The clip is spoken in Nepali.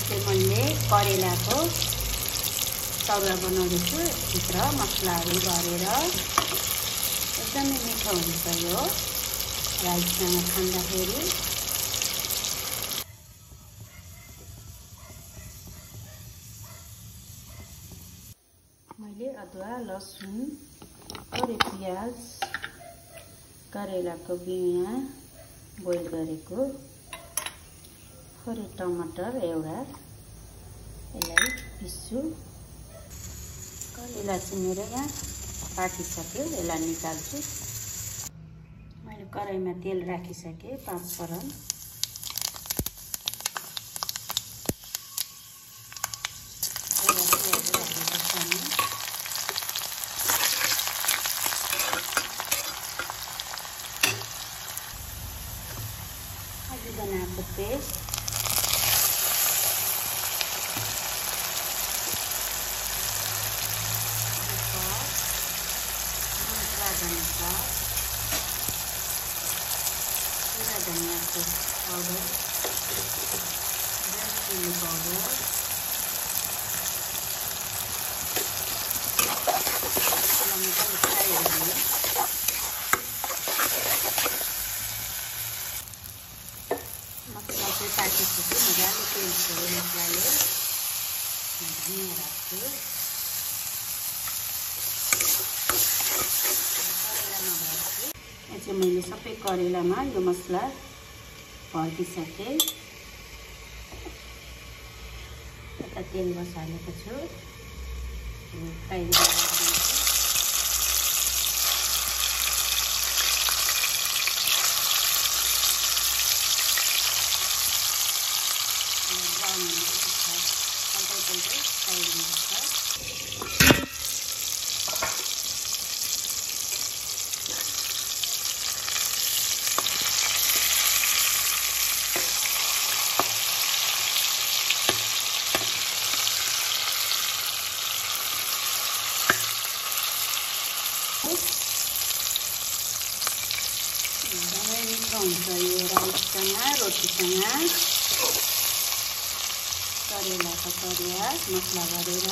चाहिँ मैले करेलाको तरुवा बनाउँदैछु। भित्र मसलाहरू गरेर एकदमै मिठो हुन्छ यो राइससँग खाँदाखेरि। मैले अदुवा, लसुन, थोरै प्याज, करेलाको बिया बोइल गरेको, थोरै टमाटर एउटा, यसलाई पिस्छु। करेला चाहिँ मेरो यहाँ पाकिसक्यो, यसलाई निकाल्छु। मैले कराईमा तेल राखिसकेँ, 5 फोरन। अघि बनाएको पेस्ट, धनियाको पाउडर, रेड चिली पाउडर, मसला चाहिँ पाकिसक्यो मजाले तेल छोड्यो मसलाले। धनिया राख्छु, करेलामा भर्छु। यहाँ चाहिँ मैले सबै करेलामा यो मसला भर्किसकेँ। यता तेल बसालेको छु, फ्राई गरेर एकदमै मिठो हुन्छ यो राइससँग, रोटीसँग। करेलाको तरुवा मसला गरेर